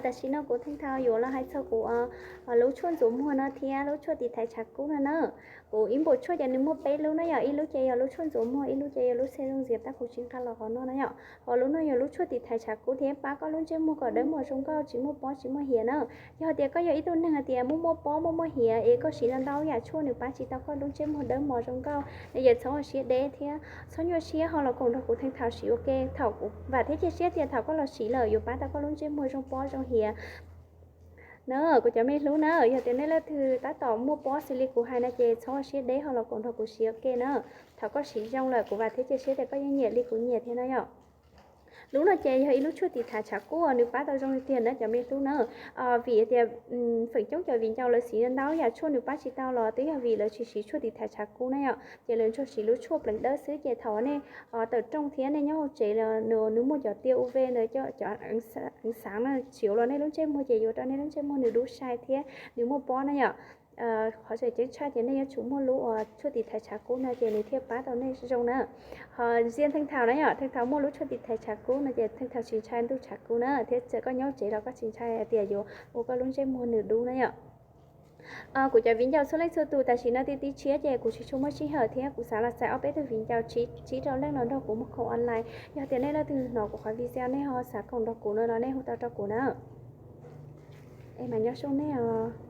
Tam sim no kuv theej thaum yuav los hais txog kuv lub tshuaj ntxuav muag no thiab lub tshuaj tiv thaiv tshav kub no na. Kuv ib npaum tshuaj ces nws muaj peb lub na yom, ib lub ces yog lub tshuaj ntxuav muag, ib lub ces yog lub serum ziam tab kuv tsis nqa los qhov no na yom. Ho lub no yog lub tshuaj tiv thaiv tshav kub thiab pab koj lub ntsej muag kom dawb mos zoo nkauj, tsis muaj pob tsis muaj hiav na. Yog tias koj yog ib tug neeg hais tias muaj muaj pob muaj muaj hiav es koj siv ntau ntau yam tshuaj nws pab tsis tau koj lub ntsej muag dawb mos zoo nkauj no ces txhob ua siab deb thiab txhob nyuaj siab, ho los koom nrog kuv theej thaum siv ua ke. Thaum kuv vam thiab cia siab tias thaum koj los siv lawm yuav pab tau koj lub ntsej muag zoo pob zoo hiav na. Kuv cov me hlub na, yog tias nej leej twg tab tom muaj pob xws li kuv hais no ces txhob ua siab deb, ho los koom nrog kuv siv ua ke na. Thaum koj siv zoo lawm kuv vam thiab cia siab tias koj yeej nyiam li kuv nyiam thiab na yom. Lub no ces yog ib lub tshuaj tiv thaiv tshav kub uas nws pab tau zoo li tiag na cov me hlub na. Vim tias feem coob cov viv ncaus lawv siv ntau yam tshuaj nws pab tsis tau los twb yog vim lawv tsis siv tshuaj tiv thaiv tshav kub na yom, ces lawv tsuas siv lub tshuaj pleev dawb xwb. Ces thaum nej tawm rooj thiab nej nyob hauv tsev, nws muaj cov tia uv ntawd, cov xav no tsis yuav los nej lub ntsej muag ces yuav rau nej lub ntsej muag nws dub sai thiab nws muaj pob na yom. Qhov tseem ceeb tshaj ces nej yuav tsum muaj lub uas tshuaj tiv thaiv tshav kub no ces nws thiaj pab tau nej zoo na. Ho ziag theej thaum na yom, theej thaum muaj lub tshuaj tiv thaiv tshav kub no ces theej thaum tsis ntshai ntuj tshav kub na, thiab txawm koj nyob tsev los koj tsis ntshai tias yuav ua koj lub ntsej muag nws dub na yom. Kuv cov viv ncaus txhua leej txhua tus, tam sim no ti ti tshiab ces kuv tsis tshua muaj sij hawm thiab kuv xav los txais ob peb tug viv ncaus tsib rau leej los nrog kuv mus khoom online. Yog tias nej leej twg hnov kuv qhov video nej ho xav koom nrog kuv no los nej hu tau rau kuv na. Es mas nyob zoo nej os.